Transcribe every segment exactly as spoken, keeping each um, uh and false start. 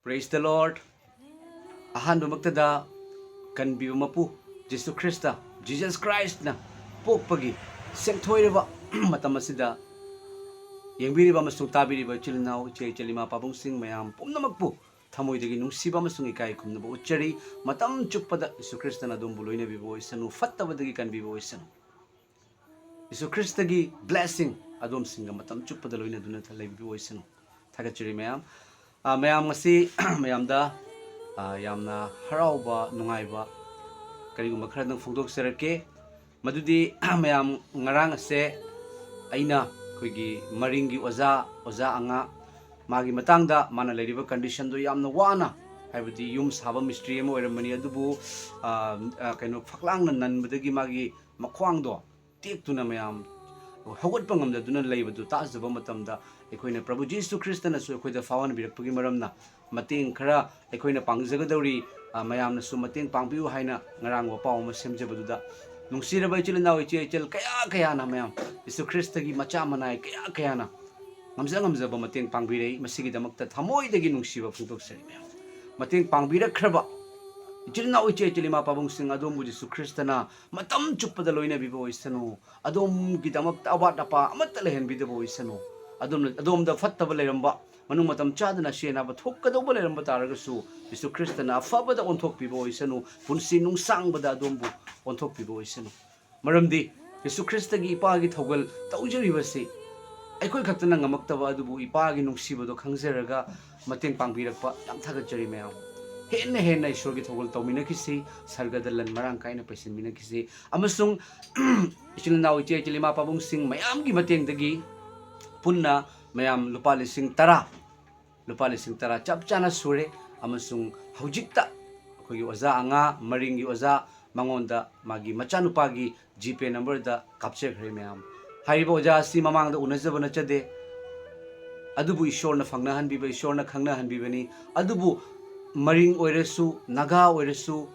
Praise the Lord. ꯑꯍꯥꯟꯕꯃꯛꯇꯗ ꯀꯟꯕꯤꯕ ꯃꯄꯨ Jesus Christ, Jesus Christꯅ ꯄꯣꯛꯄꯒꯤ ꯁꯦꯡꯊꯣꯏꯔꯕ ꯃꯇꯝ ꯑꯁꯤꯗ ꯌꯦꯡꯕꯤꯔꯤꯕ ꯑꯃꯁꯨꯡ ꯇꯥꯕꯤꯔꯤꯕ ꯏꯆꯤꯜ ꯏꯅꯥꯎ, ꯏꯆꯦ ꯏꯆꯜ, ꯏꯃꯥ ꯄꯥꯕꯨꯡꯁꯤꯡ ꯃꯌꯥꯝ ꯄꯨꯝꯅꯃꯛꯄꯨ ꯊꯃꯣꯏꯗꯒꯤ ꯅꯨꯡꯁꯤꯕ ꯑꯃꯁꯨꯡ ꯏꯀꯥꯏ ꯈꯨꯝꯅꯕ ꯎꯠꯆꯔꯤ꯫ ꯃꯇꯝ ꯆꯨꯞꯄꯗ ꯖꯤꯁꯨ ꯈ꯭ꯔꯤꯁꯇꯅ ꯑꯗꯣꯝꯕꯨ ꯂꯣꯏꯅꯕꯤꯕ ꯑꯣꯏꯁꯅꯨ, ꯐꯠꯇꯕꯗꯒꯤ ꯀꯟꯕꯤꯕ ꯑꯣꯏꯁꯅꯨ꯫ ꯖꯤꯁꯨ ꯈ꯭ꯔꯤꯁꯇꯒꯤ blessing ꯑꯗꯣꯝꯁꯤꯡꯒ ꯃꯇꯝ ꯆꯨꯞꯄꯗ ꯂꯣꯏꯅꯗꯨꯅ ꯊ-, ꯂꯩꯕꯤꯕ ꯑꯣꯏꯁꯅꯨ꯫ ꯊꯥꯒꯠꯆꯔꯤ ꯃꯌꯥꯝ꯫ ꯑ, ꯃꯌꯥꯝ ꯉꯁꯤ ꯃꯌꯥꯝꯗ, ꯑ, ꯌꯥꯝꯅ ꯍꯔꯥꯎꯕ, ꯅꯨꯡꯉꯥꯏꯕ ꯀꯔꯤꯒꯨꯝꯕ ꯈꯔꯗꯪ ꯐꯣꯡꯗꯣꯛꯆꯔꯛꯀꯦ꯫ ꯃꯗꯨꯗꯤ ꯃꯌꯥꯝ, ꯉꯔꯥꯡ ꯑꯁꯦ ꯑꯩꯅ ꯑꯩꯈꯣꯏꯒꯤ ꯃꯔꯤꯡꯒꯤ ꯑꯣꯖꯥ, ꯑꯣꯖꯥ ꯑꯉꯥ, ꯃꯥꯒꯤ ꯃꯇꯥꯡꯗ, ꯃꯥꯅ ꯂꯩꯔꯤꯕ conditionꯗꯣ ꯌꯥꯝꯅ ꯋꯥꯅ, ꯍꯥꯏꯕꯗꯤ ꯌꯨꯝ ꯁꯥꯕ ꯃꯤꯁꯇ꯭ꯔꯤ ꯑꯃ ꯑꯣꯏꯔꯝꯕꯅꯤ, ꯑꯗꯨꯕꯨ, ꯑ, ꯑ, ꯀꯩꯅꯣ, ꯐꯛꯂꯥꯡꯅ ꯅꯟꯕꯗꯒꯤ ꯃꯥꯒꯤ ꯃꯈ꯭ꯋꯥꯡꯗꯣ ꯇꯦꯛꯇꯨꯅ ꯃꯌꯥꯝ ꯍꯧꯒꯠꯄ ꯉꯝꯗꯗꯨꯅ ꯂꯩꯕꯗꯨ ꯇꯥꯖꯕ ꯃꯇꯝꯗ, ꯑꯩꯈꯣꯏꯅ ꯄ꯭ꯔꯚꯨ ꯖꯤꯁꯨ ꯈ꯭ꯔꯤꯁꯇꯅꯁꯨ ꯑꯩꯈꯣꯏꯗ ꯐꯥꯎꯍꯟꯕꯤꯔꯛꯄꯒꯤ ꯃꯔꯝꯅ ꯃꯇꯦꯡ ꯈꯔ ꯑꯩꯈꯣꯏꯅ ꯄꯥꯡꯖꯒꯗꯧꯔꯤ꯫ ꯑ, ꯃꯌꯥꯝꯅꯁꯨ ꯃꯇꯦꯡ ꯄꯥꯡꯕꯤꯌꯨ ꯍꯥꯏꯅ ꯉꯔꯥꯡ ꯋꯥꯄꯥꯎ ꯑꯃ ꯁꯦꯝꯖꯕꯗꯨꯗ, ꯅꯨꯡꯁꯤꯔꯕ ꯏꯆꯤꯜ ꯏꯅꯥꯎ, ꯏꯆꯦ ꯏꯆꯜ ꯀꯌꯥ ꯀꯌꯥꯅ ꯃꯌꯥꯝ, ꯖꯤꯁꯨ ꯈ꯭ꯔꯤꯁꯇꯒꯤ ꯃꯆꯥ ꯃꯅꯥꯏ ꯀꯌꯥ ꯀꯌꯥꯅ ꯉꯝꯖ ꯉꯝꯖꯕ ꯃꯇꯦꯡ ꯄꯥꯡꯕꯤꯔꯛꯏ꯫ ꯃꯁꯤꯒꯤꯗꯃꯛꯇ ꯊꯃꯣꯏꯗꯒꯤ ꯅꯨꯡꯁꯤꯕ ꯐꯣꯡꯗꯣꯛꯆꯔꯤ ꯃꯌꯥꯝ꯫ ꯃꯇꯦꯡ ꯄꯥꯡꯕꯤꯔꯛꯈ꯭ꯔꯕ ꯏꯆꯤꯜ ꯏꯅꯥꯎ, ꯏꯆꯦ ꯏꯆꯜ, ꯏꯃꯥ ꯄꯥꯕꯨꯡꯁꯤꯡ ꯑꯗꯣꯝꯕꯨ ꯖꯤꯁꯨ ꯈ꯭ꯔꯤꯁꯇꯅ ꯃꯇꯝ ꯆꯨꯞꯄꯗ ꯂꯣꯏꯅꯕꯤꯕ ꯑꯣꯏꯁꯅꯨ꯫ ꯑꯗꯣꯝꯒꯤꯗꯃꯛꯇ ꯑꯋꯥꯠ ꯑꯄꯥ ꯑꯃꯠꯇ ꯂꯩꯍꯟꯕꯤꯗꯕ ꯑꯣꯏꯁꯅꯨ꯫ ꯑꯗꯣꯝꯅ, ꯑꯗꯣꯝꯗ ꯐꯠꯇꯕ ꯂꯩꯔꯝꯕ, ꯃꯅꯨꯡ ꯃꯇꯝ ꯆꯥꯗꯅ ꯑꯁꯤ ꯑꯅꯥꯕ ꯊꯣꯛꯀꯗꯧꯕ ꯂꯩꯔꯝꯕ ꯇꯥꯔꯒꯁꯨ, ꯖꯤꯁꯨ ꯈ꯭ꯔꯤꯁꯇꯅ ꯑꯐꯕꯗ ꯑꯣꯟꯊꯣꯛꯄꯤꯕ ꯑꯣꯏꯁꯅꯨ, ꯄꯨꯟꯁꯤ ꯅꯨꯡꯁꯥꯡꯕꯗ ꯑꯗꯣꯝꯕꯨ ꯑꯣꯟꯊꯣꯛꯄꯤꯕ ꯑꯣꯏꯁꯅꯨ꯫ ꯃꯔꯝꯗꯤ ꯖꯤꯁꯨ ꯈ꯭ꯔꯤꯁꯇꯒꯤ ꯏꯄꯥꯒꯤ ꯊꯧꯒꯜ ꯇꯧꯖꯔꯤꯕꯁꯤ ꯑꯩꯈꯣꯏ ꯈꯛꯇꯅ ꯉꯝꯃꯛꯇꯕ, ꯑꯗꯨꯕꯨ ꯏꯄꯥꯒꯤ ꯅꯨꯡꯁꯤꯕꯗꯣ ꯈꯪꯖꯔꯒ ꯃꯇꯦꯡ ꯄꯥꯡꯕꯤꯔꯛꯄ ꯌꯥꯝ ꯊꯥꯒꯠꯆꯔꯤ ꯃꯌꯥꯝ꯫ ꯍꯦꯟꯅ ꯍꯦꯟꯅ ꯏꯁꯣꯔꯒꯤ ꯊꯧꯒꯜ ꯇꯧꯃꯤꯟꯅꯈꯤꯁꯤ, ꯁꯔꯒꯗ ꯂꯟ ꯃꯔꯥꯡ ꯀꯥꯏꯅ ꯄꯩꯁꯤꯟꯃꯤꯟꯅꯈꯤꯁꯤ, ꯑꯃꯁꯨꯡ ꯏꯆꯤꯜ ꯏꯅꯥꯎ, ꯏꯆꯦ ꯏꯆꯜ, ꯏꯃꯥ ꯄꯥꯕꯨꯡꯁꯤꯡ ꯃꯌꯥꯝꯒꯤ ꯃꯇꯦꯡꯗꯒꯤ ꯄꯨꯟꯅ ꯃꯌꯥꯝ ꯂꯨꯄꯥ ꯂꯤꯁꯤꯡ ꯇꯔꯥ, ꯂꯨꯄꯥ ꯂꯤꯁꯤꯡ ꯇꯔꯥ ꯆꯞ ꯆꯥꯅ ꯁꯨꯔꯦ꯫ ꯑꯃꯁꯨꯡ ꯍꯧꯖꯤꯛꯇ ꯑꯩꯈꯣꯏꯒꯤ ꯑꯣꯖꯥ ꯑꯉꯥ, ꯃꯔꯤꯡꯒꯤ ꯑꯣꯖꯥ, ꯃꯉꯣꯟꯗ ꯃꯥꯒꯤ ꯃꯆꯥꯅꯨꯄꯥꯒꯤ ꯖꯤꯄꯦ ꯅꯝꯕꯔꯗ ꯀꯥꯞꯆꯈ꯭ꯔꯦ ꯃꯌꯥꯝ꯫ ꯍꯥꯏꯔꯤꯕ ꯑꯣꯖꯥ ꯑꯁꯤ ꯃꯃꯥꯡꯗ ꯎꯅꯖꯕ ꯅꯠꯆꯗꯦ, ꯑꯗꯨꯕꯨ ꯏꯁꯣꯔꯅ ꯐꯪꯅꯍꯟꯕꯤꯕ, ꯏꯁꯣꯔꯅ ꯈꯪꯅꯍꯟꯕꯤꯕꯅꯤ꯫ ꯑꯗꯨꯕꯨ ꯃꯔꯤꯡ ꯑꯣꯏꯔꯁꯨ, ꯅꯥꯒꯥ ꯑꯣꯏꯔꯁꯨ,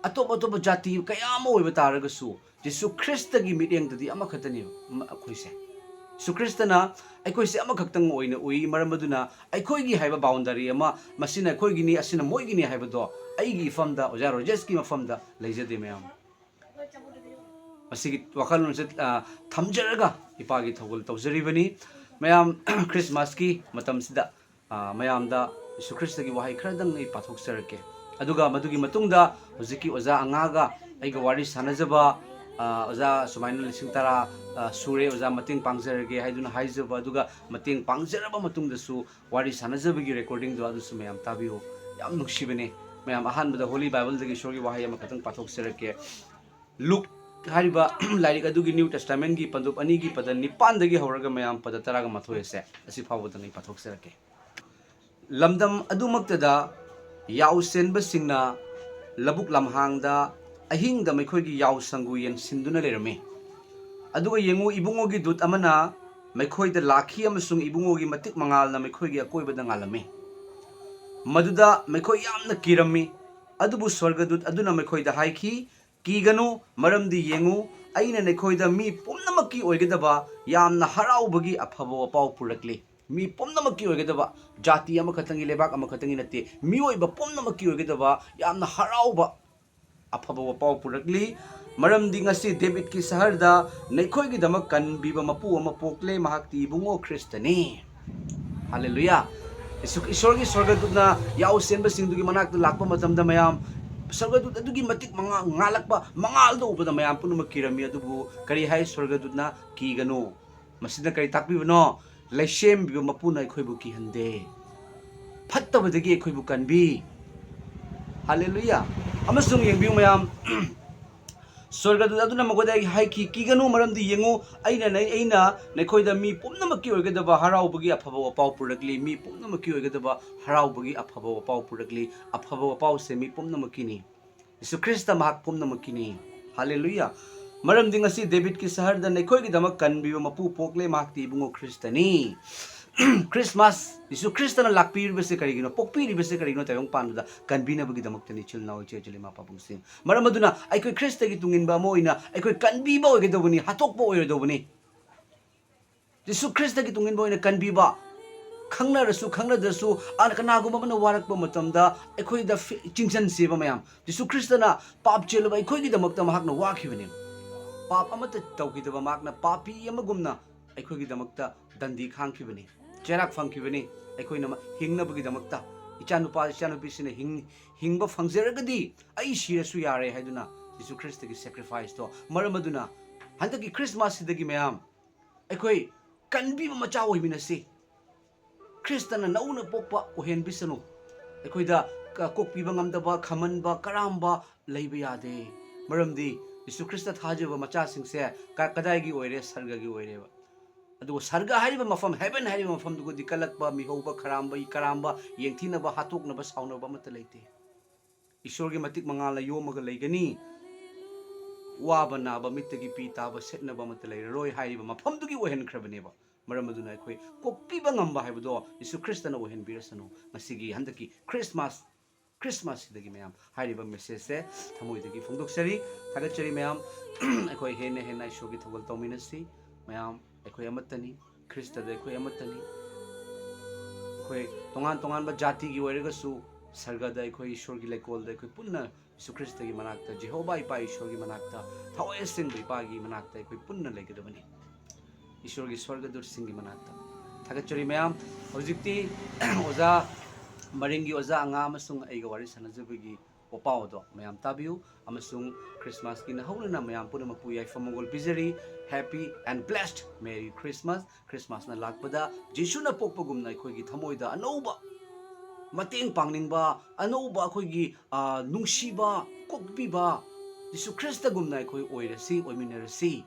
ꯑꯇꯣꯞ ꯑꯇꯣꯞꯄ ꯖꯥꯇꯤ ꯀꯌꯥ ꯑꯃ ꯑꯣꯏꯕ ꯇꯥꯔꯒꯁꯨ, ꯖꯤꯁꯨ ꯈ꯭ꯔꯤꯁꯇꯒꯤ ꯃꯤꯠꯌꯦꯡꯗꯗꯤ ꯑꯃꯈꯛꯇꯅꯦꯕ, ꯃ-, ꯑꯩꯈꯣꯏꯁꯦ꯫ ꯌꯤꯁꯨ ꯈ꯭ꯔꯤꯁꯇꯅ ꯑꯩꯈꯣꯏꯁꯦ ꯑꯃꯈꯛꯇꯪ ꯑꯣꯏꯅ ꯎꯏ꯫ ꯃꯔꯝ ꯑꯗꯨꯅ ꯑꯩꯈꯣꯏꯒꯤ ꯍꯥꯏꯕ ꯕꯥꯎꯟꯗꯔꯤ ꯑꯃ, ꯃꯁꯤꯅ ꯑꯩꯈꯣꯏꯒꯤꯅꯤ, ꯑꯁꯤꯅ ꯃꯣꯏꯒꯤꯅꯤ ꯍꯥꯏꯕꯗꯣ ꯑꯩꯒꯤ ꯏꯐꯝꯗ, ꯑꯣꯖꯥ ꯔꯣꯖꯦꯁꯀꯤ ꯃꯐꯝꯗ ꯂꯩꯖꯗꯦ ꯃꯌꯥꯝ꯫ ꯃꯁꯤꯒꯤ ꯋꯥꯈꯜꯂꯣꯟꯁꯦ, ꯑ, ꯊꯝꯖꯔꯒ ꯏꯄꯥꯒꯤ ꯊꯧꯒꯜ ꯇꯧꯖꯔꯤꯕꯅꯤ꯫ ꯃꯌꯥꯝ, ꯈ꯭ꯔꯤꯁꯃꯥꯁꯀꯤ ꯃꯇꯝꯁꯤꯗ, ꯑ, ꯃꯌꯥꯝꯗ ꯌꯤꯁꯨ ꯈ꯭ꯔꯤꯁꯇꯒꯤ ꯋꯥꯍꯩ ꯈꯔꯗꯪ ꯑꯩ ꯄꯥꯊꯣꯛꯆꯔꯛꯀꯦ꯫ ꯑꯗꯨꯒ ꯃꯗꯨꯒꯤ ꯃꯇꯨꯡꯗ ꯍꯧꯖꯤꯛꯀꯤ ꯑꯣꯖꯥ ꯑꯉꯥꯒ ꯑꯩꯒ ꯋꯥꯔꯤ ꯁꯥꯟꯅꯖꯕ, ꯑ, ꯑꯣꯖꯥ ꯁꯨꯃꯥꯏꯅ ꯂꯤꯁꯤꯡ ꯇꯔꯥ, ꯑ, ꯁꯨꯔꯦ, ꯑꯣꯖꯥ ꯃꯇꯦꯡ ꯄꯥꯡꯖꯔꯒꯦ ꯍꯥꯏꯗꯨꯅ ꯍꯥꯏꯖꯕ, ꯑꯗꯨꯒ ꯃꯇꯦꯡ ꯄꯥꯡꯖꯔꯕ ꯃꯇꯨꯡꯗꯁꯨ ꯋꯥꯔꯤ ꯁꯥꯟꯅꯖꯕꯒꯤ ꯔꯦꯀꯣꯔꯗꯤꯡꯗꯣ ꯑꯗꯨꯁꯨ ꯃꯌꯥꯝ ꯇꯥꯕꯤꯌꯨ꯫ ꯌꯥꯝ ꯅꯨꯡꯁꯤꯕꯅꯦ꯫ ꯃꯌꯥꯝ, ꯑꯍꯥꯟꯕꯗ ꯍꯣꯂꯤ ꯕꯥꯏꯕꯜꯗꯒꯤ ꯏꯁꯣꯔꯒꯤ ꯋꯥꯍꯩ ꯑꯃꯈꯛꯇꯪ ꯄꯥꯊꯣꯛꯆꯔꯛꯀꯦ꯫ ꯂꯨꯛ ꯍꯥꯏꯔꯤꯕ ꯂꯥꯏꯔꯤꯛ ꯑꯗꯨꯒꯤ ꯅ꯭ꯌꯨ ꯇꯦꯁꯇꯥꯃꯦꯟꯒꯤ ꯄꯟꯗꯨꯞ ꯑꯅꯤꯒꯤ ꯄꯗ ꯅꯤꯄꯥꯟꯗꯒꯤ ꯍꯧꯔꯒ ꯃꯌꯥꯝ ꯄꯗ ꯇꯔꯥꯒ ꯃꯥꯊꯣꯏ ꯑꯁꯦ ꯑꯁꯤ ꯐꯥꯎꯕꯗꯪ ꯑꯩ ꯄꯥꯊꯣꯛꯆꯔꯛꯀꯦ꯫ ꯂꯝꯗꯝ ꯑꯗꯨꯃꯛꯇꯗ ꯌꯥꯎꯁꯦꯟꯕꯁꯤꯡꯅ ꯂꯧꯕꯨꯛ ꯂꯝꯍꯥꯡꯗ ꯑꯍꯤꯡꯗ ꯃꯈꯣꯏꯒꯤ ꯌꯥꯎ ꯁꯪꯒꯨ ꯌꯦꯟꯁꯤꯟꯗꯨꯅ ꯂꯩꯔꯝꯃꯤ꯫ ꯑꯗꯨꯒ ꯌꯦꯡꯉꯨ, ꯏꯕꯨꯡꯉꯣꯒꯤ ꯗꯨꯠ ꯑꯃꯅ ꯃꯈꯣꯏꯗ ꯂꯥꯛꯈꯤ ꯑꯃꯁꯨꯡ ꯏꯕꯨꯡꯉꯣꯒꯤ ꯃꯇꯤꯛ ꯃꯉꯥꯜꯅ ꯃꯈꯣꯏꯒꯤ ꯑꯀꯣꯏꯕꯗ ꯉꯥꯜꯂꯝꯃꯤ꯫ ꯃꯗꯨꯗ ꯃꯈꯣꯏ ꯌꯥꯝꯅ ꯀꯤꯔꯝꯃꯤ꯫ ꯑꯗꯨꯕꯨ ꯁ꯭ꯋꯔꯒꯗꯨꯠ ꯑꯗꯨꯅ ꯃꯈꯣꯏꯗ ꯍꯥꯏꯈꯤ, "ꯀꯤꯒꯅꯨ, ꯃꯔꯝꯗꯤ ꯌꯦꯡꯉꯨ, ꯑꯩꯅ ꯅꯈꯣꯏꯗ ꯃꯤ ꯄꯨꯝꯅꯃꯛꯀꯤ ꯑꯣꯏꯒꯗꯕ ꯌꯥꯝꯅ ꯍꯔꯥꯎꯕꯒꯤ ꯑꯐꯕ ꯋꯥꯄꯥꯎ ꯄꯨꯔꯛꯂꯤ꯫" ꯃꯤ ꯄꯨꯝꯅꯃꯛꯀꯤ ꯑꯣꯏꯒꯗꯕ, ꯖꯥꯇꯤ ꯑꯃꯈꯛꯇꯪꯒꯤ, ꯂꯩꯕꯥꯛ ꯑꯃꯈꯛꯇꯪꯒꯤ ꯅꯠꯇꯦ, ꯃꯤꯑꯣꯏꯕ ꯄꯨꯝꯅꯃꯛꯀꯤ ꯑꯣꯏꯒꯗꯕ ꯌꯥꯝꯅ ꯍꯔꯥꯎꯕ ꯑꯐꯕ ꯋꯥꯄꯥꯎ ꯄꯨꯔꯛꯂꯤ꯫ ꯃꯔꯝꯗꯤ ꯉꯁꯤ ꯗꯦꯕꯤꯠꯀꯤ ꯁꯍꯔꯗ ꯅꯈꯣꯏꯒꯤꯗꯃꯛ ꯀꯟꯕꯤꯕ ꯃꯄꯨ ꯑꯃ ꯄꯣꯛꯂꯦ, ꯃꯍꯥꯛꯇꯤ ꯏꯕꯨꯡꯉꯣ ꯈ꯭ꯔꯤꯁꯇꯅꯤ꯫ ꯍꯥꯂꯦꯂꯨꯌꯥ! ꯏꯁꯣ-, ꯏꯁꯣꯔꯒꯤ ꯁ꯭ꯋꯔꯒꯗꯨꯠꯅ ꯌꯥꯎ ꯆꯦꯟꯕꯁꯤꯡꯗꯨꯒꯤ ꯃꯅꯥꯛꯇ ꯂꯥꯛꯄ ꯃꯇꯝꯗ, ꯃꯌꯥꯝ, ꯁ꯭ꯋꯔꯒꯗꯨꯠ ꯑꯗꯨꯒꯤ ꯃꯇꯤꯛ ꯃꯉꯥ-, ꯉꯥꯜꯂꯛꯄ ꯃꯉꯥꯜꯗꯣ ꯎꯕꯗ ꯃꯌꯥꯝ ꯄꯨꯝꯅꯃꯛ ꯀꯤꯔꯝꯃꯤ꯫ ꯑꯗꯨꯕꯨ ꯀꯔꯤ ꯍꯥꯏ ꯁ꯭ꯋꯔꯒꯗꯨꯠꯅ? "ꯀꯤꯒꯅꯨ꯫" ꯃꯁꯤꯅ ꯀꯔꯤ ꯇꯥꯛꯄꯤꯕꯅꯣ? ꯂꯩꯁꯦꯝꯕꯤꯕ ꯃꯄꯨꯅ ꯑꯩꯈꯣꯏꯕꯨ ꯀꯤꯍꯟꯗꯦ꯫ ꯐꯠꯇꯕꯗꯒꯤ ꯑꯩꯈꯣꯏꯕꯨ ꯀꯟꯕꯤ꯫ ꯍꯥꯂꯦꯂꯨꯌꯥ! ꯑꯃꯁꯨꯡ ꯌꯦꯡꯕꯤꯌꯨ ꯃꯌꯥꯝ, ꯁ꯭ꯋꯔꯒꯗꯨꯠ ꯑꯗꯨꯅ ꯃꯈꯣꯏꯗ ꯍꯥꯏꯈꯤ, "ꯀꯤꯒꯅꯨ, ꯃꯔꯝꯗꯤ ꯌꯦꯡꯉꯨ, ꯑꯩꯅ, ꯑꯩꯅ ꯅꯈꯣꯏꯗ ꯃꯤ ꯄꯨꯝꯅꯃꯛꯀꯤ ꯑꯣꯏꯒꯗꯕ ꯍꯔꯥꯎꯕꯒꯤ ꯑꯐꯕ ꯋꯥꯄꯥꯎ ꯄꯨꯔꯛꯂꯤ, ꯃꯤ ꯄꯨꯝꯅꯃꯛꯀꯤ ꯑꯣꯏꯒꯗꯕ ꯍꯔꯥꯎꯕꯒꯤ ꯑꯐꯕ ꯋꯥꯄꯥꯎ ꯄꯨꯔꯛꯂꯤ꯫" ꯑꯐꯕ ꯋꯥꯄꯥꯎꯁꯦ ꯃꯤ ꯄꯨꯝꯅꯃꯛꯀꯤꯅꯤ꯫ ꯌꯤꯁꯨ ꯈ꯭ꯔꯤꯁꯇ ꯃꯍꯥꯛ ꯄꯨꯝꯅꯃꯛꯀꯤꯅꯤ꯫ ꯍꯥꯂꯦꯂꯨꯌꯥ! ꯃꯔꯝꯗꯤ ꯉꯁꯤ ꯗꯦꯕꯤꯠꯀꯤ ꯁꯍꯔꯗ ꯅꯈꯣꯏꯒꯤꯗꯃꯛ ꯀꯟꯕꯤꯕ ꯃꯄꯨ ꯄꯣꯛꯂꯦ, ꯃꯍꯥꯛꯇꯤ ꯏꯕꯨꯡꯉꯣ ꯈ꯭ꯔꯤꯁꯇꯅꯤ꯫ ꯈ꯭ꯔꯤꯁꯃꯥꯁ, ꯌꯤꯁꯨ ꯈ꯭ꯔꯤꯁꯇꯅ ꯂꯥꯛꯄꯤꯔꯤꯕꯁꯦ ꯀꯔꯤꯒꯤꯅꯣ? ꯄꯣꯛꯄꯤꯔꯤꯕꯁꯦ ꯀꯔꯤꯒꯤꯅꯣ? ꯇꯥꯏꯕꯪ ꯄꯥꯟꯕꯗ ꯀꯟꯕꯤꯅꯕꯒꯤꯗꯃꯛꯇꯅꯤ, ꯏꯆꯤꯜ ꯏꯅꯥꯎ, ꯏꯆꯦ ꯏꯆꯜ, ꯏꯃꯥ ꯏꯄꯥ ꯄꯥꯕꯨꯡꯁꯤꯡ꯫ ꯃꯔꯝ ꯑꯗꯨꯅ ꯑꯩꯈꯣꯏ ꯈ꯭ꯔꯤꯁꯇꯒꯤ ꯇꯨꯡ ꯏꯟꯕ ꯑꯃ ꯑꯣꯏꯅ ꯑꯩꯈꯣꯏ ꯀꯟꯕꯤꯕ ꯑꯣꯏꯒꯗꯧꯕꯅꯤ, ꯍꯥꯠꯇꯣꯛꯄ ꯑꯣꯏꯔꯣꯏꯗꯧꯕꯅꯤ꯫ ꯖꯤꯁꯨ ꯈ꯭ꯔꯤꯁꯇꯒꯤ ꯇꯨꯡꯏꯟꯕ ꯑꯣꯏꯅ ꯀꯟꯕꯤꯕ, ꯈꯪꯅꯔꯁꯨ ꯈꯪꯅꯗ꯭ꯔꯁꯨ, ꯑ, ꯀꯅꯥꯒꯨꯝꯕ ꯑꯃꯅ ꯋꯥꯔꯛꯄ ꯃꯇꯝꯗ ꯑꯩꯈꯣꯏꯗ ꯐꯤ-, ꯆꯤꯡꯁꯤꯟꯁꯦꯕ ꯃꯌꯥꯝ꯫ ꯖꯤꯁꯨ ꯈ꯭ꯔꯤꯁꯇꯅ ꯄꯥꯞ ꯆꯦꯜꯂꯕ ꯑꯩꯈꯣꯏꯒꯤꯗꯃꯛꯇ ꯃꯍꯥꯛꯅ ꯋꯥꯈꯤꯕꯅꯦ꯫ ꯄꯥꯞ ꯑꯃꯠꯇ ꯇꯧꯈꯤꯗꯕ ꯃꯍꯥꯛꯅ ꯄꯥꯄꯤ ꯑꯃꯒꯨꯝꯅ ꯑꯩꯈꯣꯏꯒꯤꯗꯃꯛꯇ ꯗꯟꯗꯤ ꯈꯥꯡꯈꯤꯕꯅꯤ, ꯆꯩꯔꯥꯛ ꯐꯪꯈꯤꯕꯅꯤ꯫ ꯑꯩꯈꯣꯏꯅ ꯃ-, ꯍꯤꯡꯅꯕꯒꯤꯗꯃꯛꯇ, ꯏꯆꯥꯅꯨꯄꯥ ꯏꯆꯥꯅꯨꯄꯤꯁꯤꯅ ꯍꯤꯡ-, ꯍꯤꯡꯕ ꯐꯪꯖꯔꯒꯗꯤ ꯑꯩ ꯁꯤꯔꯁꯨ ꯌꯥꯔꯦ ꯍꯥꯏꯗꯨꯅ ꯖꯤꯁꯨ ꯈ꯭ꯔꯤꯁꯇꯒꯤ ꯁꯦꯀ꯭ꯔꯤꯐꯥꯏꯁꯇꯣ꯫ ꯃꯔꯝ ꯑꯗꯨꯅ ꯍꯟꯗꯛꯀꯤ ꯈ꯭ꯔꯤꯁꯃꯥꯁꯁꯤꯗꯒꯤ ꯃꯌꯥꯝ ꯑꯩꯈꯣꯏ ꯀꯟꯕꯤꯕ ꯃꯆꯥ ꯑꯣꯏꯃꯤꯟꯅꯁꯤ꯫ ꯈ꯭ꯔꯤꯁꯇꯅ ꯅꯧꯅ ꯄꯣꯛꯄ ꯑꯣꯏꯍꯟꯕꯤꯁꯅꯨ꯫ ꯑꯩꯈꯣꯏꯗ ꯀ-, ꯀꯣꯛꯄꯤꯕ ꯉꯝꯗꯕ, ꯈꯝꯍꯟꯕ, ꯀꯔꯥꯝꯕ ꯂꯩꯕ ꯌꯥꯗꯦ꯫ ꯃꯔꯝꯗꯤ ꯖꯤꯁꯨ ꯈ꯭ꯔꯤꯁꯇ ꯊꯥꯖꯕ ꯃꯆꯥꯁꯤꯡꯁꯦ ꯀ-, ꯀꯗꯥꯏꯒꯤ ꯑꯣꯏꯔꯦ? ꯁꯔꯒꯒꯤ ꯑꯣꯏꯔꯦꯕ꯫ ꯑꯗꯨꯒ ꯁꯔꯒ ꯍꯥꯏꯔꯤꯕ ꯃꯐꯝ, ꯍꯦꯚꯦꯟ ꯍꯥꯏꯔꯤꯕ ꯃꯐꯝꯗꯨꯒꯗꯤ ꯀꯜꯂꯛꯄ, ꯃꯤꯍꯧꯕ, ꯈꯔꯥꯝꯕ, ꯀꯔꯥꯝꯕ, ꯌꯦꯡꯊꯤꯅꯕ, ꯍꯥꯠꯇꯣꯛꯅꯕ, ꯁꯥꯎꯅꯕ ꯑꯃꯠꯇ ꯂꯩꯇꯦ꯫ ꯏꯁꯣꯔꯒꯤ ꯃꯇꯤꯛ ꯃꯉꯥꯜꯅ ꯌꯣꯝꯃꯒ ꯂꯩꯒꯅꯤ꯫ ꯋꯥꯕ ꯅꯥꯕ, ꯃꯤꯠꯇꯒꯤ ꯄꯤ ꯇꯥꯕ, ꯁꯦꯠꯅꯕ ꯑꯃꯠꯇ ꯂꯩꯔꯔꯣꯏ ꯍꯥꯏꯔꯤꯕ ꯃꯐꯝꯗꯨꯒꯤ ꯑꯣꯏꯍꯟꯈ꯭ꯔꯕꯅꯦꯕ꯫ ꯃꯔꯝ ꯑꯗꯨꯅ ꯑꯩꯈꯣꯏ ꯀꯣꯛꯄꯤꯕ ꯉꯝꯕ ꯍꯥꯏꯕꯗꯣ ꯖꯤꯁꯨ ꯈ꯭ꯔꯤꯁꯇꯅ ꯑꯣꯏꯍꯟꯕꯤꯔꯁꯅꯨ꯫ ꯉꯁꯤꯒꯤ ꯍꯟꯗꯛꯀꯤ ꯈ꯭ꯔꯤꯁꯃꯥꯁ, ꯈ꯭ꯔꯤꯁꯃꯥꯁꯁꯤꯗꯒꯤ ꯃꯌꯥꯝ ꯍꯥꯏꯔꯤꯕ ꯃꯦꯁꯦꯖꯁꯦ ꯊꯃꯣꯏꯗꯒꯤ ꯐꯣꯡꯗꯣꯛꯆꯔꯤ, ꯊꯥꯒꯠꯆꯔꯤ ꯃꯌꯥꯝ꯫ ꯑꯩꯈꯣꯏ ꯍꯦꯟꯅ ꯍꯦꯟꯅ ꯏꯁꯣꯔꯒꯤ ꯊꯧꯒꯜ ꯇꯧꯃꯤꯟꯅꯁꯤ꯫ ꯃꯌꯥꯝ ꯑꯩꯈꯣꯏ ꯑꯃꯠꯇꯅꯤ, ꯈ꯭ꯔꯤꯁꯇꯗ ꯑꯩꯈꯣꯏ ꯑꯃꯠꯇꯅꯤ꯫ ꯑꯩꯈꯣꯏ ꯇꯣꯉꯥꯟ ꯇꯣꯉꯥꯟꯕ ꯖꯥꯇꯤꯒꯤ ꯑꯣꯏꯔꯒꯁꯨ ꯁꯔꯒꯗ ꯑꯩꯈꯣꯏ ꯏꯁꯣꯔꯒꯤ ꯂꯩꯀꯣꯜꯗ ꯑꯩꯈꯣꯏ ꯄꯨꯟꯅ ꯖꯤꯁꯨ ꯈ꯭ꯔꯤꯁꯇꯒꯤ ꯃꯅꯥꯛꯇ, ꯖꯦꯍꯣꯕꯥ ꯏꯄꯥ ꯏꯁꯣꯔꯒꯤ ꯃꯅꯥꯛꯇ, ꯊꯋꯥꯏ ꯑꯁꯦꯡꯕ ꯏꯄꯥꯒꯤ ꯃꯅꯥꯛꯇ ꯑꯩꯈꯣꯏ ꯄꯨꯟꯅ ꯂꯩꯒꯗꯕꯅꯤ꯫ ꯏꯁꯣꯔꯒꯤ ꯁ꯭ꯋꯔꯒꯗꯨꯠꯁꯤꯡꯒꯤ ꯃꯅꯥꯛꯇ꯫ ꯊꯥꯒꯠꯆꯔꯤ ꯃꯌꯥꯝ꯫ ꯍꯧꯖꯤꯛꯇꯤ ꯑꯣꯖꯥ, ꯃꯔꯤꯡꯒꯤ ꯑꯣꯖꯥ ꯑꯉꯥ ꯑꯃꯁꯨꯡ ꯑꯩꯒ ꯋꯥꯔꯤ ꯁꯥꯟꯅꯖꯕꯒꯤ ꯋꯥꯄꯥꯎ ꯑꯗꯣ ꯃꯌꯥꯝ ꯇꯥꯕꯤꯌꯨ, ꯑꯃꯁꯨꯡ ꯈ꯭ꯔꯤꯁꯃꯥꯁꯀꯤ ꯅꯍꯧꯅꯅ ꯃꯌꯥꯝ ꯄꯨꯝꯅꯃꯛꯄꯨ ꯌꯥꯏꯐ ꯃꯪꯒꯣꯜ ꯄꯤꯖꯔꯤ꯫ Happy and blessed Merry Christmas꯫ ꯈ꯭ꯔꯤꯁꯃꯥꯁꯅ ꯂꯥꯛꯄꯗ ꯖꯤꯁꯨꯅ ꯄꯣꯛꯄꯒꯨꯝꯅ ꯑꯩꯈꯣꯏꯒꯤ ꯊꯃꯣꯏꯗ ꯑꯅꯧꯕ ꯃꯇꯦꯡ ꯄꯥꯡꯅꯤꯡꯕ, ꯑꯅꯧꯕ ꯑꯩꯈꯣꯏꯒꯤ, ꯑ, ꯅꯨꯡꯁꯤꯕ, ꯀꯣꯛꯄꯤꯕ ꯖꯤꯁꯨ ꯈ꯭ꯔꯤꯁꯇꯒꯨꯝꯅ ꯑꯩꯈꯣꯏ ꯑꯣꯏꯔꯁꯤ, ꯑꯣꯏꯃꯤꯟꯅꯔꯁꯤ꯫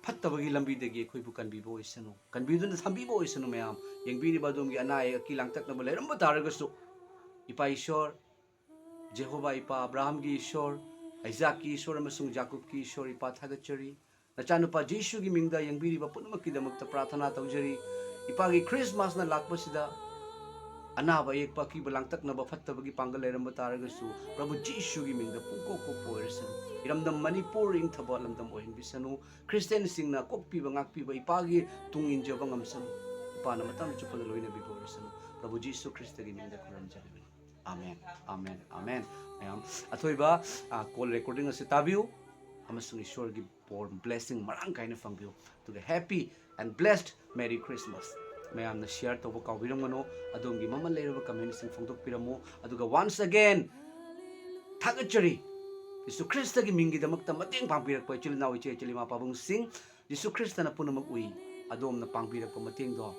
ꯐꯠꯇꯕꯒꯤ ꯂꯝꯕꯤꯗꯒꯤ ꯑꯩꯈꯣꯏꯕꯨ ꯀꯟꯕꯤꯕ ꯑꯣꯏꯁꯅꯨ, ꯀꯟꯕꯤꯗꯨꯅ ꯊꯝꯕꯤꯕ ꯑꯣꯏꯁꯅꯨ꯫ ꯃꯌꯥꯝ ꯌꯦꯡꯕꯤꯔꯤꯕ ꯑꯗꯣꯝꯒꯤ ꯑꯅꯥ ꯑꯌꯦꯛ ꯑꯀꯤ ꯂꯥꯡꯇꯛꯅꯕ ꯂꯩꯔꯝꯕ ꯇꯥꯔꯒꯁꯨ, ꯏꯄꯥ ꯏꯁꯣꯔ, ꯖꯦꯍꯣꯕꯥ ꯏꯄꯥ, ꯑꯕ꯭ꯔꯥꯍꯝꯒꯤ ꯏꯁꯣꯔ, ꯑꯥꯏꯖꯥꯛꯀꯤ ꯏꯁꯣꯔ ꯑꯃꯁꯨꯡ ꯖꯥꯀꯨꯕꯀꯤ ꯏꯁꯣꯔ, ꯏꯄꯥ ꯊꯥꯒꯠꯆꯔꯤ꯫ ꯅꯆꯥꯅꯨꯄꯥ ꯖꯤꯁꯨꯒꯤ ꯃꯤꯡꯗ ꯌꯦꯡꯕꯤꯔꯤꯕ ꯄꯨꯝꯅꯃꯛꯀꯤꯗꯃꯛꯇ ꯄ꯭ꯔꯥꯊꯅꯥ ꯇꯧꯖꯔꯤ꯫ ꯏꯄꯥꯒꯤ ꯈ꯭ꯔꯤꯁꯃꯥꯁꯅ ꯂꯥꯛꯄꯁꯤꯗ ꯑꯅꯥꯕ ꯑꯌꯦꯛꯄ ꯑꯀꯤꯕ ꯂꯥꯡꯇꯛꯅꯕ ꯐꯠꯇꯕꯒꯤ ꯄꯥꯡꯒꯜ ꯂꯩꯔꯝꯕ ꯇꯥꯔꯒꯁꯨ, ꯄ꯭ꯔꯚꯨ ꯖꯤꯁꯨꯒꯤ ꯃꯤꯡꯗ ꯄꯨꯡꯀꯣꯛ ꯀꯣꯛꯄ ꯑꯣꯏꯔꯁꯅꯨ꯫ ꯏꯔꯝꯗꯝ ꯃꯅꯤꯄꯨꯔ ꯏꯪꯊꯕ ꯂꯝꯗꯝ ꯑꯣꯏꯍꯟꯕꯤꯁꯅꯨ꯫ ꯈ꯭ꯔꯤꯁꯇꯤꯌꯥꯟꯁꯤꯡꯅ ꯀꯣꯛꯄꯤꯕ ꯉꯥꯛꯄꯤꯕ ꯏꯄꯥꯒꯤ ꯇꯨꯡ ꯏꯟꯖꯕ ꯉꯝꯁꯅꯨ꯫ ꯏꯄꯥꯅ ꯃꯇꯝ ꯆꯨꯞꯄꯗ ꯂꯣꯏꯅꯕꯤꯕ ꯑꯣꯏꯔꯁꯅꯨ꯫ ꯄ꯭ꯔꯚꯨ ꯖꯤꯁꯨ ꯈ꯭ꯔꯤꯁꯇꯒꯤ ꯃꯤꯡꯗ ꯈꯨꯔꯨꯝꯖꯔꯤꯕꯅꯤ꯫ Amen, amen, amen. ꯃꯌꯥꯝ ꯑꯊꯣꯏꯕ, ꯑ, call recording ꯑꯁꯤ ꯇꯥꯕꯤꯌꯨ ꯑꯃꯁꯨꯡ ꯏꯁꯣꯔꯒꯤ ꯕꯣꯔ, blessing ꯃꯔꯥꯡ ꯀꯥꯏꯅ ꯐꯪꯕꯤꯌꯨ꯫ ꯑꯗꯨꯒ happy and blessed Merry Christmas꯫ ꯃꯌꯥꯝꯅ share ꯇꯧꯕ ꯀꯥꯎꯕꯤꯔꯝꯒꯅꯨ꯫ ꯑꯗꯣꯝꯒꯤ ꯃꯃꯜ ꯂꯩꯔꯕ commentꯁꯤꯡ ꯐꯣꯡꯗꯣꯛꯄꯤꯔꯝꯃꯨ꯫ ꯑꯗꯨꯒ once again ꯊꯥꯒꯠꯆꯔꯤ, ꯖꯤꯁꯨ ꯈ꯭ꯔꯤꯁꯇꯒꯤ ꯃꯤꯡꯒꯤꯗꯃꯛꯇ ꯃꯇꯦꯡ ꯄꯥꯡꯕꯤꯔꯛꯄ ꯏꯆꯤꯜ ꯏꯅꯥꯎ, ꯏꯆꯦ ꯏꯆꯤꯜ, ꯏꯃꯥ ꯄꯥꯕꯨꯡꯁꯤꯡ, ꯖꯤꯁꯨ ꯈ꯭ꯔꯤꯁꯇꯅ ꯄꯨꯝꯅꯃꯛ ꯎꯏ꯫ ꯑꯗꯣꯝꯅ ꯄꯥꯡꯕꯤꯔꯛꯄ ꯃꯇꯦꯡꯗꯣ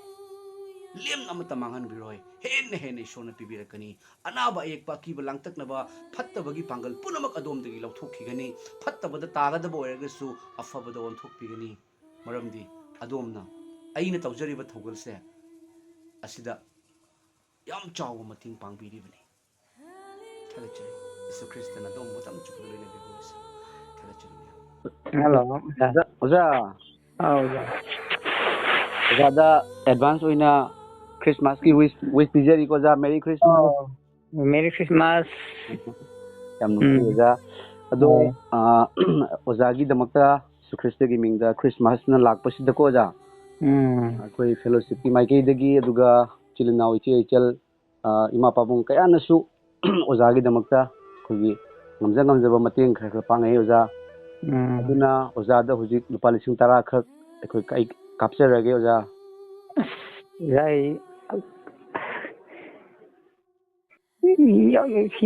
ꯂꯦꯝꯅ ꯑꯃꯠꯇ ꯃꯥꯡꯍꯟꯕꯤꯔꯣꯏ꯫ ꯍꯦꯟꯅ ꯍꯦꯟꯅ ꯏꯁꯣꯔꯅ ꯄꯤꯕꯤꯔꯛꯀꯅꯤ꯫ ꯑꯅꯥꯕ ꯑꯌꯦꯛꯄ ꯑꯀꯤꯕ ꯂꯥꯡꯇꯛꯅꯕ ꯐꯠꯇꯕꯒꯤ ꯄꯥꯡꯒꯜ ꯄꯨꯝꯅꯃꯛ ꯑꯗꯣꯝꯗꯒꯤ ꯂꯧꯊꯣꯛꯈꯤꯒꯅꯤ꯫ ꯐꯠꯇꯕꯗ ꯇꯥꯒꯗꯕ ꯑꯣꯏꯔꯒꯁꯨ ꯑꯐꯕꯗ ꯑꯣꯟꯊꯣꯛꯄꯤꯒꯅꯤ꯫ ꯃꯔꯝꯗꯤ ꯑꯗꯣꯝꯅ ꯑꯩꯅ ꯇꯧꯖꯔꯤꯕ ꯊꯧꯒꯜꯁꯦ ꯑꯁꯤꯗ ꯌꯥꯝ ꯆꯥꯎꯕ ꯃꯇꯦꯡ ꯄꯥꯡꯕꯤꯔꯤꯕꯅꯤ꯫ ꯊꯥꯒꯠꯆꯔꯤ꯫ ꯖꯤꯁꯨ ꯈ꯭ꯔꯤꯁꯇꯅ ꯑꯗꯣꯝꯕꯨ ꯃꯇꯝ ꯆꯨꯞꯄꯗ ꯂꯣꯏꯅꯕꯤꯕ ꯑꯣꯏꯁꯅꯨ꯫ ꯊꯥꯒꯠꯆꯔꯤ꯫ ꯍꯜꯂꯣ, ꯑꯣꯖꯥ꯫ ꯑꯣꯖꯥ, ꯑꯥ, ꯑꯣꯖꯥ꯫ ꯑꯣꯖꯥꯗ advance ꯑꯣꯏꯅ Christmasꯀꯤ wish, wish ꯄꯤꯖꯔꯤꯀꯣ ꯑꯣꯖꯥ꯫ Merry Christmas꯫ ꯑꯣ, Merry Christmas꯫ ꯌꯥꯝ ꯅꯨꯡꯁꯤ ꯎꯝ꯫ ꯑꯣꯖꯥ꯫ ꯑꯗꯣ, ꯑꯣ꯫ ꯑꯥ, ꯑꯣꯖꯥꯒꯤꯗꯃꯛꯇ ꯖꯤꯁꯨ ꯈ꯭ꯔꯤꯁꯇꯒꯤ ꯃꯤꯡꯗ Christmasꯅ ꯂꯥꯛꯄꯁꯤꯗꯀꯣ ꯑꯣꯖꯥ, ꯎꯝ꯫ ꯑꯩꯈꯣꯏ fellowshipꯀꯤ ꯃꯥꯏꯀꯩꯗꯒꯤ, ꯑꯗꯨꯒ ꯏꯆꯤꯜ ꯏꯅꯥꯎ, ꯏꯆꯦ ꯏꯆꯜ, ꯑ, ꯏꯃꯥ ꯄꯥꯕꯨꯡ ꯀꯌꯥꯅꯁꯨ ꯑꯣꯖꯥꯒꯤꯗꯃꯛꯇ ꯑꯩꯈꯣꯏꯒꯤ ꯉꯝꯖ ꯉꯝꯖꯕ ꯃꯇꯦꯡ ꯈꯔ ꯈꯔ ꯄꯥꯡꯉꯛꯏ ꯑꯣꯖꯥ꯫ ꯎꯝ꯫ ꯑꯗꯨꯅ ꯑꯣꯖꯥꯗ ꯍꯧꯖꯤꯛ ꯂꯨꯄꯥ ꯂꯤꯁꯤꯡ ꯇꯔꯥ ꯈꯛ ꯑꯩꯈꯣꯏ, ꯑꯩ ꯀꯥꯞꯆꯔꯒꯦ ꯑꯣꯖꯥ꯫ ꯑꯁ, ꯑꯣꯖꯥ, ꯑꯩ ꯃꯤ ꯌꯥꯝ ꯅꯨꯡꯁꯤ,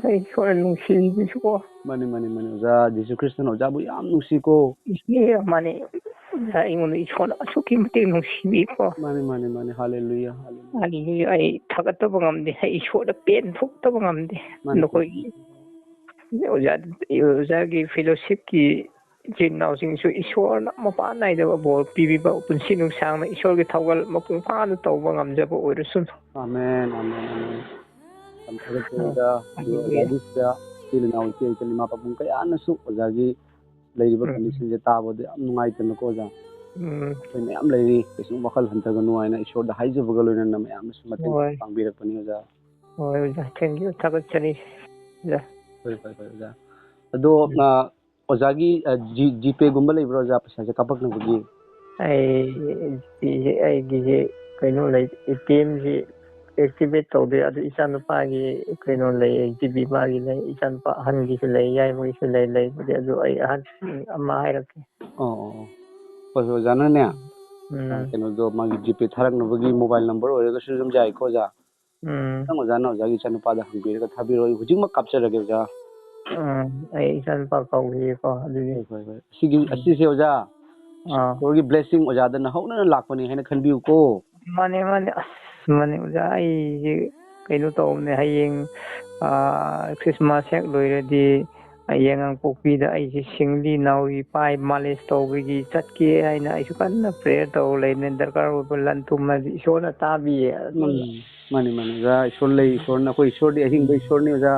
ꯑꯩ ꯏꯁꯣꯔꯅ ꯅꯨꯡꯁꯤꯕꯤꯁꯨꯀꯣ꯫ ꯃꯥꯅꯤ, ꯃꯥꯅꯤ, ꯃꯥꯅꯤ꯫ ꯑꯣꯖꯥ, ꯖꯤꯁꯨ ꯈ꯭ꯔꯤꯁꯇꯅ ꯑꯣꯖꯥꯕꯨ ꯌꯥꯝ ꯅꯨꯡꯁꯤꯀꯣ꯫ ꯏꯁ, ꯃꯥꯅꯤ꯫ ꯑꯣꯖꯥ, ꯑꯩꯉꯣꯟꯗ ꯏꯁꯣꯔꯅ ꯑꯁꯨꯛꯀꯤ ꯃꯇꯤꯛ ꯅꯨꯡꯁꯤꯕꯤꯀꯣ꯫ ꯃꯥꯅꯤ, ꯃꯥꯅꯤ, ꯃꯥꯅꯤ꯫ ꯍꯥꯂꯦꯂꯨꯌꯥ, ꯍꯥꯂꯦꯂꯨꯌꯥ꯫ ꯍꯥꯂꯦꯂꯨꯌꯥ꯫ ꯑꯩ ꯊꯥꯒꯠꯇꯕ ꯉꯝꯗꯦ꯫ ꯑꯩ ꯏꯁꯣꯔꯗ ꯄꯦꯟꯊꯣꯛꯇꯕ ꯉꯝꯗꯦ꯫ ꯃꯥꯅꯤ꯫ ꯅꯈꯣꯏꯒꯤ ꯑꯣꯖꯥ, ꯑꯣꯖꯥꯒꯤ fellowshipꯀꯤ ꯏꯆꯤꯟ ꯏꯅꯥꯎꯁꯤꯡꯁꯨ ꯏꯁꯣꯔꯅ ꯃꯄꯥꯟ ꯅꯥꯏꯗꯕ ꯕꯣꯔ ꯄꯤꯕꯤꯕ, ꯄꯨꯟꯁꯤ ꯅꯨꯡꯁꯥꯡꯅ ꯏꯁꯣꯔꯒꯤ ꯊꯧꯒꯜ ꯃꯄꯨꯡ ꯐꯥꯅ ꯇꯧꯕ ꯉꯝꯖꯕ ꯑꯣꯏꯔꯁꯅꯨ꯫ Amen, amen, amen. ꯌꯥꯝ ꯊꯥꯒꯠꯆꯩ ꯑꯣꯖꯥ꯫ ꯑꯗꯨꯒ ꯍꯥꯂꯦꯂꯨꯌꯥ꯫ ꯑꯣꯖꯥꯒꯤꯁꯤꯗ ꯏꯆꯤꯜ ꯏꯅꯥꯎ, ꯏꯆꯦ ꯏꯆꯜ, ꯏꯃꯥ ꯄꯥꯕꯨꯡ ꯀꯌꯥꯅꯁꯨ ꯑꯣꯖꯥꯒꯤ ꯂꯩꯔꯤꯕ ꯎꯝ꯫ Conditionꯁꯦ ꯇꯥꯕꯗ ꯌꯥꯝ ꯅꯨꯡꯉꯥꯏꯇꯅꯀꯣ ꯑꯣꯖꯥ꯫ ꯎꯝ꯫ ꯑꯩꯈꯣꯏ ꯃꯌꯥꯝ ꯂꯩꯔꯤ, ꯀꯩꯁꯨꯝ ꯋꯥꯈꯜ ꯍꯟꯊꯒꯅꯨ ꯍꯥꯏꯅ ꯏꯁꯣꯔꯗ ꯍꯥꯏꯖꯕꯒ ꯂꯣꯏꯅꯅ ꯃꯌꯥꯝꯅꯁꯨ ꯃꯇꯦꯡ ꯍꯣꯏ꯫ ꯄꯥꯡꯕꯤꯔꯛꯄꯅꯤ ꯑꯣꯖꯥ꯫ ꯍꯣꯏ ꯑꯣꯖꯥ, thank you, ꯊꯥꯒꯠꯆꯔꯤ ꯑꯣꯖꯥ꯫ ꯍꯣꯏ, ꯍꯣꯏ, ꯍꯣꯏ, ꯑꯣꯖꯥ꯫ ꯑꯗꯣ, ꯎꯝ꯫ ꯑ, ꯑꯣꯖꯥꯒꯤ, ꯑ, ꯖꯤ-, GPay ꯒꯨꯝꯕ ꯂꯩꯕ꯭ꯔꯣ ꯑꯣꯖꯥ, ꯄꯩꯁꯥꯁꯦ ꯀꯥꯞꯄꯛꯅꯕꯒꯤ? ꯑꯩ, ꯑꯩꯒꯤꯁꯦ ꯀꯩꯅꯣ ꯂꯩ, ATM ꯁꯤ activate ꯇꯧꯗꯦ꯫ ꯑꯗꯨ ꯏꯆꯥꯅꯨꯄꯥꯒꯤ ꯀꯩꯅꯣ ꯂꯩ, GB ꯃꯥꯒꯤ ꯂꯩ, ꯏꯆꯥꯅꯨꯄꯥ ꯑꯍꯟꯒꯤꯁꯨ ꯂꯩ, ꯌꯥꯏꯃꯒꯤꯁꯨ ꯂꯩ, ꯂꯩꯕꯨꯗꯤ꯫ ꯑꯗꯨ ꯑꯩ ꯑꯍꯟ ꯑꯃ ꯍꯥꯏꯔꯛꯀꯦ꯫ ꯑꯣ, ꯑꯣ, ꯑꯣ꯫ ꯍꯣꯏ, ꯍꯣꯏ, ꯑꯣꯖꯥꯅꯅꯦ, ꯎꯝ꯫ ꯑ, ꯀꯩꯅꯣꯗꯣ, ꯃꯥꯒꯤ GPay ꯊꯥꯔꯛꯅꯕꯒꯤ mobile number ꯑꯣꯏꯔꯒꯁꯨ ꯑꯗꯨꯝ ꯌꯥꯏꯀꯣ, ꯑꯣꯖꯥ? ꯎꯝ꯫ ꯅꯪ ꯑꯣꯖꯥꯅ ꯑꯣꯖꯥꯒꯤ ꯏꯆꯥꯅꯨꯄꯥꯗ ꯍꯪꯕꯤꯔꯒ ꯊꯥꯕꯤꯔꯛꯑꯣ꯫ ꯑꯩ ꯍꯧꯖꯤꯛꯃꯛ ꯀꯥꯞꯆꯔꯒꯦ, ꯑꯣꯖꯥ꯫ ꯎꯝ, ꯑꯩ ꯏꯆꯥꯅꯨꯄꯥ ꯀꯧꯈꯤꯒꯦꯀꯣ, ꯑꯗꯨꯗꯤ꯫ ꯍꯣꯏ, ꯍꯣꯏ, ꯍꯣꯏ꯫ ꯁꯤꯒꯤ, ꯎꯝ꯫ ꯑꯁꯤꯁꯦ, ꯑꯣꯖꯥ, ꯑꯥ꯫ ꯏꯁꯣꯔꯒꯤ blessing ꯑꯣꯖꯥꯗꯅ ꯍꯧꯅꯅ ꯂꯥꯛꯄꯅꯤ ꯍꯥꯏꯅ ꯈꯟꯕꯤꯌꯨꯀꯣ꯫ ꯃꯥꯅꯦ, ꯃꯥꯅꯦ꯫ ꯑꯁ, ꯃꯥꯅꯦ, ꯑꯣꯖꯥ, ꯑꯩꯁꯦ ꯀꯩꯅꯣ ꯇꯧꯕꯅꯦ, ꯍꯌꯦꯡ, ꯑꯥ, Christmas ꯍꯦꯛ ꯂꯣꯏꯔꯗꯤ, ꯌꯥꯏꯉꯪꯄꯣꯛꯄꯤꯗ ꯑꯩꯁꯦ ꯁꯤꯡꯂꯤ ꯅꯥꯎꯔꯤ ꯄꯥꯏ ꯃꯥꯂꯤꯁ ꯇꯧꯕꯒꯤ ꯆꯠꯀꯦ ꯍꯥꯏꯅ ꯑꯩꯁꯨ ꯀꯟꯅ prayer ꯇꯧꯔ ꯂꯩꯕꯅꯦ꯫ ꯗꯔꯀꯥꯔ ꯑꯣꯏꯕ ꯂꯟ ꯊꯨꯝ ꯑꯗꯨ ꯏꯁꯣꯔꯅ ꯇꯥꯕꯤꯌꯦ꯫ ꯎꯝ, ꯃꯥꯅꯤ, ꯃꯥꯅꯤ, ꯑꯣꯖꯥ, ꯏꯁꯣꯔ ꯂꯩ, ꯏꯁꯣꯔꯅ, ꯑꯩꯈꯣꯏ ꯏꯁꯣꯔꯗꯤ ꯑꯍꯤꯡꯕ ꯎꯝ꯫ ꯏꯁꯣꯔꯅꯤ, ꯑꯣꯖꯥ꯫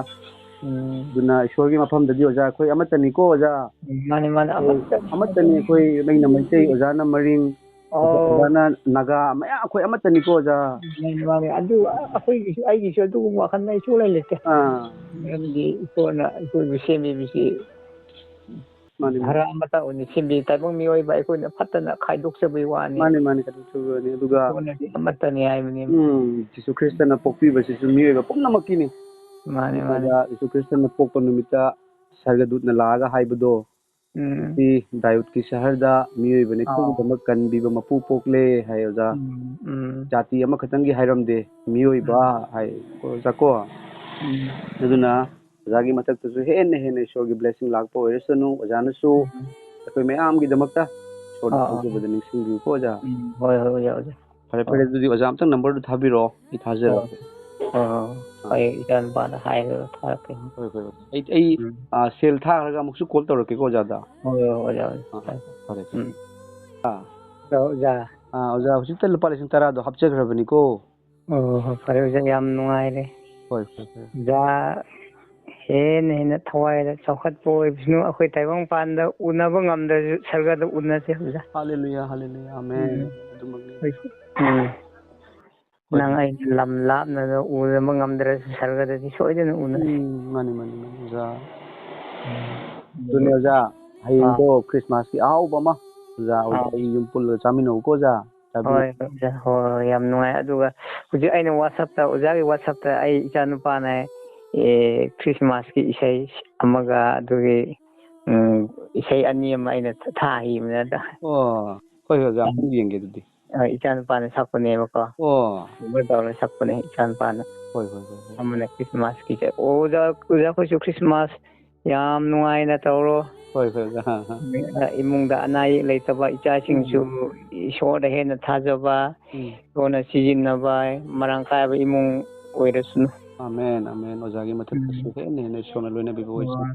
ꯎꯝ꯫ ꯑꯗꯨꯅ ꯏꯁꯣꯔꯒꯤ ꯃꯐꯝꯗꯗꯤ, ꯑꯣꯖꯥ, ꯑꯩꯈꯣꯏ ꯑꯃꯠꯇꯅꯤꯀꯣ, ꯑꯣꯖꯥ꯫ ꯎꯝ, ꯃꯥꯅꯤ, ꯃꯥꯅꯤ, ꯑꯩꯈꯣꯏ ꯑꯃꯠꯇꯅꯤ꯫ ꯑꯃꯠꯇꯅꯤ, ꯑꯩꯈꯣꯏ, ꯑꯩꯅ ꯃꯩꯇꯩ, ꯑꯣꯖꯥꯅ ꯃꯔꯤꯡ, ꯑꯣ꯫ ꯑꯣꯖꯥꯅ ꯅꯥꯒꯥ, ꯃꯌꯥꯝ ꯑꯩꯈꯣꯏ ꯑꯃꯠꯇꯅꯤꯀꯣ, ꯑꯣꯖꯥ꯫ ꯃꯥꯅꯤ, ꯃꯥꯅꯤ꯫ ꯑꯗꯨ ꯑꯩꯈꯣꯏꯒꯤꯁꯨ, ꯑꯩꯒꯤꯁꯨ ꯑꯗꯨꯒꯨꯝꯕ ꯋꯥꯈꯜ ꯑꯩ ꯁꯨꯡꯂꯩ ꯂꯩꯇꯦ꯫ ꯑꯥ꯫ ꯃꯔꯝꯗꯤ ꯏꯁꯣꯔꯅ ꯑꯩꯈꯣꯏꯕꯨ ꯁꯦꯝꯕꯤꯕꯁꯤ ꯃꯥꯅꯤ, ꯃꯥꯅꯤ꯫ ꯙꯔꯥ ꯑꯃꯠꯇ ꯑꯣꯏꯅ ꯁꯦꯝꯕꯤ꯫ ꯇꯥꯏꯕꯪ ꯃꯤꯑꯣꯏꯕ ꯑꯩꯈꯣꯏꯅ ꯐꯠꯇꯅ ꯈꯥꯏꯗꯣꯛꯆꯕꯩ ꯋꯥꯅꯤ꯫ ꯃꯥꯅꯤ, ꯃꯥꯅꯤ, ꯈꯥꯏꯗꯣꯛꯆꯕꯩ ꯋꯥꯅꯤ꯫ ꯑꯗꯨꯒ ꯏꯁꯣꯔꯅꯗꯤ ꯑꯃꯠꯇꯅꯤ ꯍꯥꯏꯕꯅꯤ꯫ ꯎꯝ, ꯖꯤꯁꯨ ꯈ꯭ꯔꯤꯁꯇꯅ ꯄꯣꯛꯄꯤꯕꯁꯤꯁꯨ ꯃꯤꯑꯣꯏꯕ ꯄꯨꯝꯅꯃꯛꯀꯤꯅꯤ꯫ ꯃꯥꯅꯤ, ꯃꯥꯅꯤ꯫ ꯑꯗꯨꯒ ꯖꯤꯁꯨ ꯈ꯭ꯔꯤꯁꯇꯅ ꯄꯣꯛꯄ ꯅꯨꯃꯤꯠꯇ ꯁꯔꯒꯗꯨꯠꯅ ꯂꯥꯛꯑꯒ ꯍꯥꯏꯕꯗꯣ, ꯎꯝ꯫ ꯉꯁꯤ ꯗꯥꯌꯨꯠꯀꯤ ꯁꯍꯔꯗ ꯃꯤꯑꯣꯏꯕ ꯑꯥ꯫ ꯅꯤꯐꯨꯒꯤꯗꯃꯛ ꯀꯟꯕꯤꯕ ꯃꯄꯨ ꯄꯣꯛꯂꯦ ꯍꯥꯏ, ꯑꯣꯖꯥ꯫ ꯎꯝ, ꯎꯝ꯫ ꯖꯥꯇꯤ ꯑꯃꯈꯛꯇꯪꯒꯤ ꯍꯥꯏꯔꯝꯗꯦ, ꯃꯤꯑꯣꯏꯕ ꯎꯝ꯫ ꯍꯥꯏ, ꯑꯣꯖꯥ ꯀꯣ꯫ ꯎꯝ꯫ ꯑꯗꯨꯅ ꯑꯣꯖꯥꯒꯤ ꯃꯊꯛꯇꯁꯨ ꯍꯦꯟꯅ ꯍꯦꯟꯅ ꯏꯁꯣꯔꯒꯤ blessing ꯂꯥꯛꯄ ꯑꯣꯏꯔꯁꯅꯨ꯫ ꯑꯣꯖꯥꯅꯁꯨ ꯎꯝ꯫ ꯑꯩꯈꯣꯏ ꯃꯌꯥꯝꯒꯤꯗꯃꯛꯇ ꯏꯁꯣꯔꯗ ꯑꯥ, ꯑꯥ꯫ ꯊꯥꯖꯕꯗ ꯅꯤꯡꯁꯤꯡꯕꯤꯌꯨꯀꯣ, ꯑꯣꯖꯥ꯫ ꯎꯝ, ꯍꯣꯏ, ꯍꯣꯏ, ꯑꯣꯖꯥ, ꯑꯣꯖꯥ꯫ ꯐꯔꯦ, ꯍꯣꯏ꯫ ꯐꯔꯦ, ꯑꯗꯨꯗꯤ ꯑꯣꯖꯥ ꯑꯝꯇꯪ number ꯗꯨ ꯊꯥꯕꯤꯔꯛꯑꯣ, ꯑꯩ ꯊꯥꯖꯔꯛꯑꯒꯦ꯫ ꯍꯣꯏ, ꯍꯣꯏ, ꯍꯣꯏ꯫ ꯑꯥ꯫ ꯑꯩ ꯏꯆꯥꯅꯨꯄꯥꯗ ꯍꯥꯏꯔꯒ ꯊꯥꯔꯛꯀꯦ꯫ ꯍꯣꯏ, ꯍꯣꯏ, ꯍꯣꯏ꯫ ꯑꯩ, ꯑꯩ, ꯎꯝ꯫ ꯑꯥ, ꯁꯦꯜ ꯊꯥꯈ꯭ꯔꯒ ꯑꯃꯨꯛꯁꯨ call ꯇꯧꯔꯛꯀꯦꯀꯣ ꯑꯣꯖꯥꯗ꯫ ꯍꯣꯏ, ꯍꯣꯏ, ꯑꯣꯖꯥ, ꯑꯣꯖꯥ꯫ ꯑꯥ, ꯐꯔꯦ, ꯐꯔꯦ꯫ ꯎꯝ꯫ ꯑꯥ꯫ ꯑꯗꯣ ꯑꯣꯖꯥ꯫ ꯑꯥ, ꯑꯣꯖꯥ, ꯍꯧꯖꯤꯛꯇ ꯂꯨꯄꯥ ꯂꯤꯁꯤꯡ ꯇꯔꯥꯗꯣ ꯍꯥꯞꯆꯈ꯭ꯔꯕꯅꯤꯀꯣ꯫ ꯑꯣ, ꯍꯣꯏ, ꯐꯔꯦ ꯑꯣꯖꯥ, ꯌꯥꯝ ꯅꯨꯡꯉꯥꯏꯔꯦ꯫ ꯍꯣꯏ, ꯐꯔꯦ, ꯐꯔꯦ꯫ ꯑꯣꯖꯥ, ꯍꯦꯟꯅ ꯍꯦꯟꯅ ꯊꯋꯥꯏꯗ ꯆꯥꯎꯈꯠꯄ ꯑꯣꯏꯕꯁꯅꯨ꯫ ꯑꯩꯈꯣꯏ ꯇꯥꯏꯕꯪꯄꯥꯟꯗ ꯎꯅꯕ ꯉꯝꯗ꯭ꯔꯁꯨ ꯁꯔꯒꯗ ꯎꯅꯁꯦ ꯑꯣꯖꯥ꯫ ꯍꯥꯂꯦꯂꯨꯌꯥ, ꯍꯥꯂꯦꯂꯨꯌꯥ, ꯑꯃꯦꯟ꯫ ꯎꯝ꯫ ꯑꯗꯨꯃꯛꯅꯤ꯫ ꯎꯝ꯫ ꯅꯪ ꯑꯩ ꯂꯝ ꯂꯥꯞꯅ ꯎꯅꯕ ꯉꯝꯗ꯭ꯔꯁꯨ ꯁꯔꯒꯗꯗꯤ ꯁꯣꯏꯗꯅ ꯎꯅꯁꯤ꯫ ꯎꯝ, ꯃꯥꯅꯤ, ꯃꯥꯅꯤ, ꯃꯥꯅꯤ, ꯑꯣꯖꯥ꯫ ꯑꯗꯨꯅꯦ ꯑꯣꯖꯥ, ꯍꯌꯦꯡꯗꯣ ꯈ꯭ꯔꯤꯁꯃꯥꯁꯀꯤ ꯑꯍꯥꯎꯕ ꯑꯃ, ꯑꯣꯖꯥ, ꯑꯣꯖꯥ, ꯑꯥ꯫ ꯑꯩ ꯌꯨꯝ ꯄꯨꯜꯂꯒ ꯆꯥꯃꯤꯟꯅꯧꯀꯣ ꯑꯣꯖꯥ꯫ ꯆꯥꯕꯤꯌꯨ꯫ ꯍꯣꯏ, ꯍꯣꯏ, ꯑꯣꯖꯥ, ꯍꯣꯏ, ꯍꯣꯏ, ꯌꯥꯝ ꯅꯨꯡꯉꯥꯏ꯫ ꯑꯗꯨꯒ ꯍꯧꯖꯤꯛ ꯑꯩꯅ WhatsApp-ꯇ, ꯑꯣꯖꯥꯒꯤ WhatsApp-ꯇ ꯑꯩ ꯏꯆꯥꯅꯨꯄꯥꯅ, ꯑꯦ, ꯈ꯭ꯔꯤꯁꯃꯥꯁꯀꯤ ꯏꯁꯩ ꯑꯃꯒ ꯑꯗꯨꯒꯤ, ꯎꯝ, ꯏꯁꯩ ꯑꯅꯤ ꯑꯃ ꯑꯩꯅ ꯊꯥꯈꯤꯕꯅꯦ ꯑꯗ꯫ ꯑꯣ, ꯍꯣꯏ, ꯍꯣꯏ, ꯑꯣꯖꯥ, ꯑꯝꯇꯪ ꯌꯦꯡꯒꯦ ꯑꯗꯨꯗꯤ꯫ ꯑ, ꯏꯆꯥꯅꯨꯄꯥꯅ ꯁꯛꯄꯅꯦꯕꯀꯣ꯫ ꯑꯣ꯫ Cover ꯇꯧꯔꯒ ꯁꯛꯄꯅꯦ ꯏꯆꯥꯅꯨꯄꯥꯅ꯫ ꯍꯣꯏ, ꯍꯣꯏ, ꯍꯣꯏ, ꯍꯣꯏ꯫ ꯑꯃꯅ ꯈ꯭ꯔꯤꯁꯃꯥꯁꯀꯤ ꯏꯁꯩ꯫ ꯑꯣ, ꯑꯣꯖꯥ, ꯑꯣꯖꯥ, ꯑꯩꯈꯣꯏꯁꯨ ꯈ꯭ꯔꯤꯁꯃꯥꯁ ꯌꯥꯝ ꯅꯨꯡꯉꯥꯏꯅ ꯇꯧꯔꯣ꯫ ꯍꯣꯏ, ꯍꯣꯏ, ꯑꯣꯖꯥ꯫ ꯏꯃꯨꯡꯗ ꯑꯅꯥ ꯑꯌꯦꯛ ꯂꯩꯇꯕ, ꯏꯆꯥꯁꯤꯡꯁꯨ ꯎꯝ꯫ ꯏꯁꯣꯔꯗ ꯍꯦꯟꯅ ꯊꯥꯖꯕ, ꯎꯝ꯫ ꯏꯁꯣꯔꯅ ꯁꯤꯖꯤꯟꯅꯕ, ꯃꯔꯥꯡ ꯀꯥꯏꯕ ꯏꯃꯨꯡ ꯑꯣꯏꯔꯁꯅꯨ꯫ Amen, amen. ꯑꯣꯖꯥꯒꯤ ꯃꯊꯛꯇꯁꯨ ꯎꯝ꯫ ꯍꯦꯟꯅ ꯍꯦꯟꯅ ꯏꯁꯣꯔꯅ ꯂꯣꯏꯅꯕꯤꯕ ꯍꯣꯏ꯫ ꯑꯣꯏꯁꯅꯨ꯫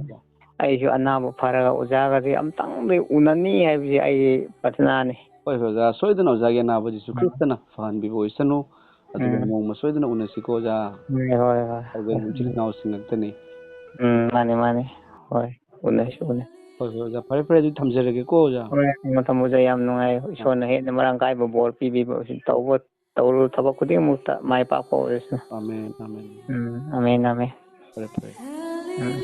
ꯑꯩꯁꯨ ꯑꯅꯥꯕ ꯐꯔꯒ ꯑꯣꯖꯥꯒꯗꯤ ꯑꯝꯇꯪꯗꯤ ꯎꯅꯅꯤ ꯍꯥꯏꯕꯁꯤ ꯑꯩꯒꯤ ꯄ꯭ꯔꯊꯅꯥꯅꯤ꯫ ꯍꯣꯏ, ꯍꯣꯏ, ꯑꯣꯖꯥ꯫ ꯁꯣꯏꯗꯅ ꯑꯣꯖꯥꯒꯤ ꯑꯅꯥꯕꯁꯤꯁꯨ ꯎꯝ꯫ ꯈ꯭ꯔꯤꯁꯇꯅ ꯐꯍꯟꯕꯤꯕ ꯑꯣꯏꯁꯅꯨ꯫ ꯑꯗꯨꯒ ꯎꯝ꯫ ꯅꯣꯡꯃ ꯁꯣꯏꯗꯅ ꯎꯅꯁꯤꯀꯣ, ꯑꯣꯖꯥ꯫ ꯎꯝ, ꯍꯣꯏ, ꯍꯣꯏ, ꯑꯩꯈꯣꯏ ꯍꯣꯏ꯫ ꯏꯆꯤꯜ ꯏꯅꯥꯎꯁꯤꯡ ꯉꯥꯛꯇꯅꯤ꯫ ꯎꯝ, ꯃꯥꯅꯤ, ꯃꯥꯅꯤ꯫ ꯍꯣꯏ, ꯎꯅꯁꯤ, ꯎꯅꯁꯤ꯫ ꯍꯣꯏ, ꯍꯣꯏ, ꯑꯣꯖꯥ꯫ ꯐꯔꯦ, ꯐꯔꯦ, ꯑꯗꯨꯗꯤ ꯊꯝꯖꯔꯒꯦꯀꯣ, ꯑꯣꯖꯥ꯫ ꯍꯣꯏ, ꯊꯝꯃꯣ, ꯊꯝꯃꯣ, ꯑꯣꯖꯥ, ꯌꯥꯝ ꯅꯨꯡꯉꯥꯏ꯫ ꯏꯁꯣꯔꯅ ꯍꯦꯟꯅ ꯃꯔꯥꯡ ꯀꯥꯏꯕ ꯕꯣꯔ ꯄꯤꯕꯤꯕ, ꯇꯧꯕ, ꯇꯧꯔꯨ ꯊꯕꯛ ꯈꯨꯗꯤꯡꯃꯛꯇ ꯃꯥꯏ ꯄꯥꯛꯄ ꯑꯣꯏꯔꯁꯅꯨ꯫ Amen, amen. ꯎꯝ, ꯑꯃꯦꯟ, ꯑꯃꯦꯟ꯫ ꯐꯔꯦ, ꯐꯔꯦ꯫ ꯎꯝ꯫